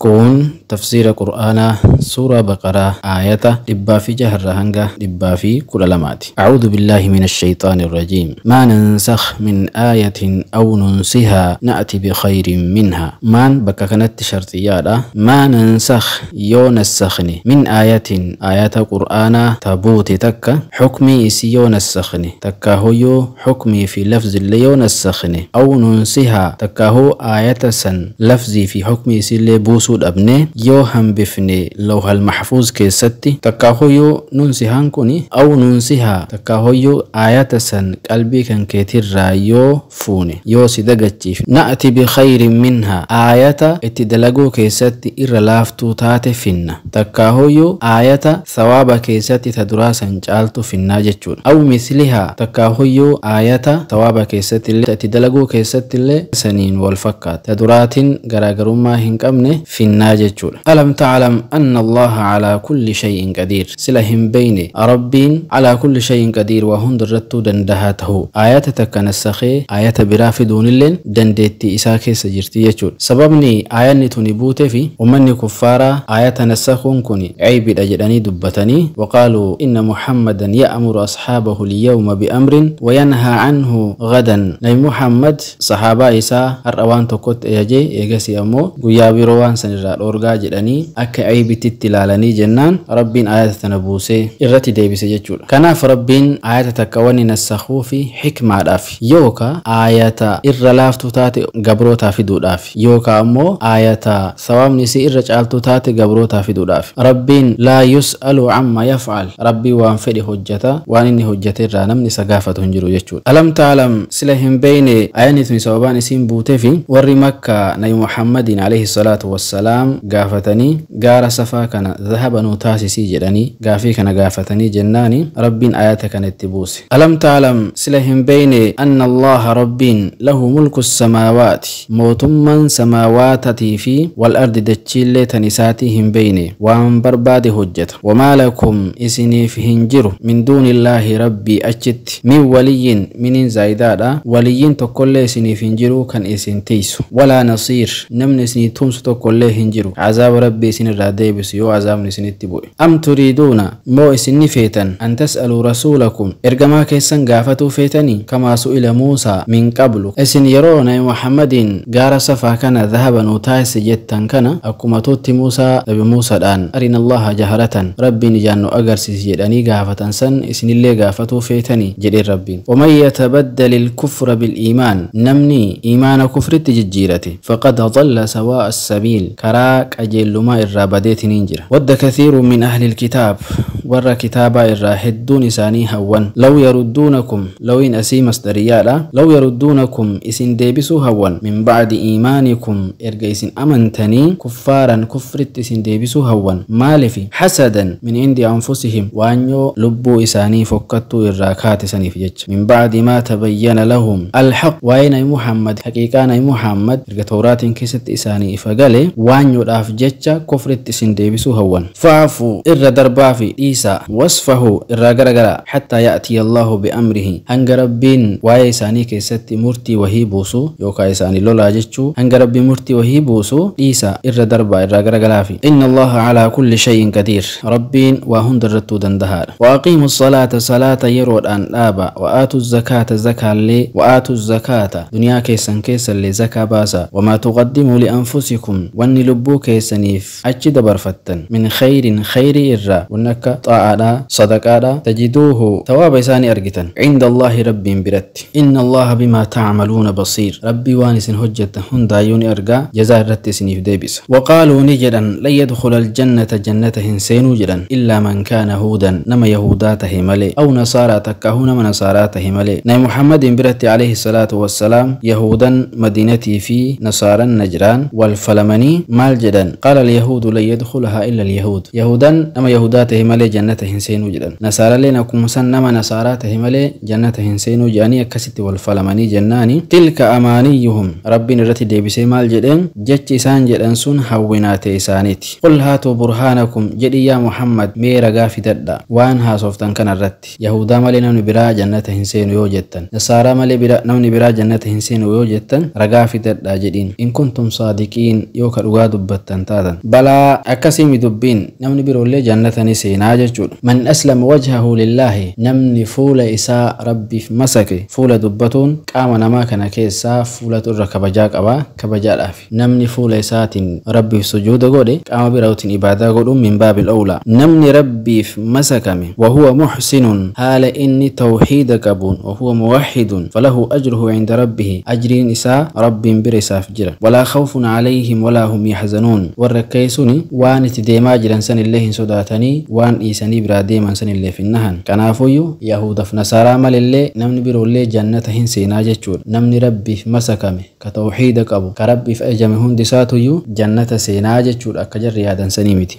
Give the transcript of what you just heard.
Kun tafsiira Qur'aanaa Suuraa Baqaraa aayata 106 hanga 112ti. Acuudhu billaahi min ashayxaani irrajiim. Maa nansakh min aayatin aw nunsihaa na'ti bikhayrin minhaa. Maan bakka kanatti sharxiyyaadha. Maa nansakh yoo nassakhne, min aayatin aayata Qur'aanaa ta buute takka xukmii isii yoo nassakhne, takkaahuyyuu xukmii fi lafzillee yoo nassakhne, aw nunsihaa takkaahuu aayata san lafzii fi xukmii isiillee buusuu dhabne yoo hambifne lawhal maxfuuz keessatti, takkaahuyyuu nunsihaan kun aw nunsihaa takkaahuyyuu aayata san qalbii kan keetirraa yoo fuune, yoo si dagachiifne, na'ti bikhayrin minhaa aayata itti dalaguu keessatti irra laaftuu taate finna, takkaahuyyuu aayata thawaaba keessatti ta duraa san caaltu finnaa jechuudha. Aw mislihaa takkaahuyyuu aayata thawaaba keessatti illee itti dalaguu keessatti illee saniin wal fakkaata, ta duraatiin garaagarummaa hin qabne finnaa jechuudha. Alam ta'lam anna Allaha calaa kulli shay'in qadiir. Sila hin beyne Rabbiin calaa kulli shay'in qadiir waa hundarrattuu dandahaa tahuu? Aayata takka nassakhee aayata biraa fiduunilleen dandeettii isaa keessa jirti jechuudha. Sababni aayanni tuni buutefi ummanni kuffaaraa aayata nassakuun kun ceybidha jedhanii dubbatanii, waqaaluu inna Muhammadan ya'muru asxaabahu lyawma bi'amrin wayanhaa canhu gadan. Nabi Muhammad sahaabaa isaa har'a waan tokkotti ajajee eegasii ammoo guyyaa biroo waan san irraa dhoorgaa jedhanii akka ceybititti ilaalanii jennaan Rabbiin aayata tana buusee irratti deebise jechuudha. Kanaaf Rabbiin aayata takka wanni nassakuu fi xikmaadhaaf, yooka aayata irra laaftuu taate gabrootaa fiduudhaaf, yooka ammoo aayata sawaabni isii irra caaltuu taate gabrootaa fiduudhaaf. Rabbiin laa yus'alu camma yaf'al. Rabbiin waan fedhe hojjata, waan inni hojjate irraa namni isa gaafatu hin jiru jechuudha. Alam ta'lam sila hin beeyne? Aayanni tuni sababaan isiin buutefi warri Makkaa Nabi Muhammadiin alayhi salaatu wassalaam gaafatanii, gaara Safaa kana dhahaba nuu taasisii jedhanii gaafii kana gaafatanii jennaani Rabbiin aayata kana itti buuse. Alam ta'lam sila hin beeyne, anna Allaha Rabbiin, lahu mulku samaawaati mootummaan samaawaatatii fi wal ardi dachiillee tan isaatii hin beeyne? Waan barbaade hojjeta. Wamaa lakum isiniif hin jiru, min duunillaahi Rabbii achitti, min waliyyin miniin zaayidaadha waliyyiin tokkollee isiniif hin jiru kan isin tiisu, walaa nasiir namni isinii tumsu tokkollee hin jiru azaaba Rabbii isinirraa deebisu yoo azaabni isinitti bu'e. Am turiiduuna moo isin ni feetan, an tas'aluu rasuulakum ergamaa keessan gaafatuu feetanii, kamaa su'ila Muusaa min qablu? Isin yeroo Nabi Muhammadiin gaara Safaa kana dhahaba nuu taasisi jettan kana akkuma tuutti Muusaa Nabi Muusaadhaan arina Allaha jaharatan Rabbiin ijaan nu agarsiisi jedhanii gaafatan san isinillee gaafatuu feetanii jedheen Rabbiin. Waman yatabaddali ilkufra biliimaan namni iimaana kufritti jijjiirate, faqad dalla sawaa'a assabiil karaa qajeellumaa irraa badeetiniin jira. Wadda kathiirun min ahli ilkitaab warra kitaabaa irraa hedduun isaanii hawwan, law yarudduunakum lawiin asii masdariyyaadha, law yarudduunakum isin deebisuu hawwan, min bacdi iimaanikum erga isin amantanii, kuffaaran kufritti isin deebisuu hawwan. Maalifi? Hasadan min indi anfusihim waanyoo lubbuu isaanii fokkattuu irraa kaate saniif jecha, min bacdi maa tabayyana lahum alhaq waa'ee Nabi Muhammad haqiiqaa Nabi Muhammad erga Tawraatiin keessatti isaanii ifa gale waanyoodhaaf jecha kufritti isin deebisuu hawwan. Fa'fuu irra darbaa fi dhiisaa, wasfahu irraa garagaraa, hattaa ya'tiya Allahu bi'amrihi hanga Rabbiin waa'ee isaanii keessatti murtii wahii buusu, yookaa isaanii lolaa jechuu, hanga Rabbiin murtii wahii buusu dhiisaa irra darbaa irraa garagalaafi. Inna Allaha calaa kulli shay'in qadiir Rabbiin waa hunda irrattuu dandahaadha. Wa aqiimu salaata salaata yeroodhaan dhaaba, wa aatu zakaata zakaallee, wa aatu zakaata duniyaa keessan keessallee zakaa baasa. Wamaa tuqaddimuu lianfusikum wanni lubbuu keessaniif achi dabarfattan, min khayrin khayrii irraa wanni akka xaa'aadha sadaqaadha, tajiduuhu thawaaba isaa ni argitan, cinda Allaahi Rabbiin biratti. Inna Allaha bimaa tacmaluuna basiir Rabbii waan isin hojjettan hundaayyuu ni argaa, jazaa irratti isiniif deebisa. Waqaaluu ni jedhan, lan yadkhula aljannata jannata hin seenuu jedhan, illaa man kaana huudan nama yahudaa tahe malee, aw nasaaraa takkaahuu nama nasaaraa tahe malee. Nabi Muhammadiin biratti alayhi salaatu wassalaam yahudan Madiinatii fi nasaaran Najraan wal falamanii maal jedhan? Qaala alyahuudu lan yadkhulahaa illa alyahuud yahudan nama yahudaa tahe malee jannata hin seenuu jedhan, nasaaralleen akkuma san nama nasaaraa tahe malee jannata hin seenuu jedhanii akkasitti wal falamanii jennaani, tilka amaaniyyuhum Rabbiin irratti deebisee maal jedheen? Jechi isaan jedhan sun hawwinaate isaaniiti. Qul haatuu burhaanakum jedhi yaa Muhammad mee ragaa fidadha waan haasoftan kana irratti. Yahudaa malee namni biraa jannata hin seenu yoo jettan, nasaaraa malee namni biraa jannata hin seenu yoo jettan ragaa fidadhaa jedhiin. In kuntum saadiqiin yoo ka dhugaa dubbattan keessan taatan. Balaa akkasii dubbiin namni biroollee jannata ni seenaa jechuudha. Man aslama wajhahu lillaahi, namni fuula isaa Rabbiif masake, fuula dubbatuun qaama namaa kana keessaa fuulatu irra kabajaa qaba, kabajaadhaaf. Namni fuula isaatiin Rabbiif sujuuda godhe qaama birootiin ibaadaa godhuun min baabil awlaa. Namni Rabbiif masakame, wahuwa muxsinun, haala inni tawxiida qabuun, wahuwa muwaxidun, falahu ajruhu cinda rabbihi, ajriin isaa Rabbiin bira isaaf jira. Walaa khawfun calayhim walaa hum yaxzanuun. Warra akkaysuni waan itti deemaa jiran san illee hin sodaatanii, waan dhiisanii biraa deeman san illee finnahan. Kanaafuyyuu Yahuudaf Nasaaraa malillee namni biroollee jannata hin seenaa jechuudha. Namni Rabbiif masakame, ka tawxiida qabu, ka Rabbiif ajajame hundi isaatuyyuu jannata seenaa jechuudha, akka jarri yaadan sanii miti.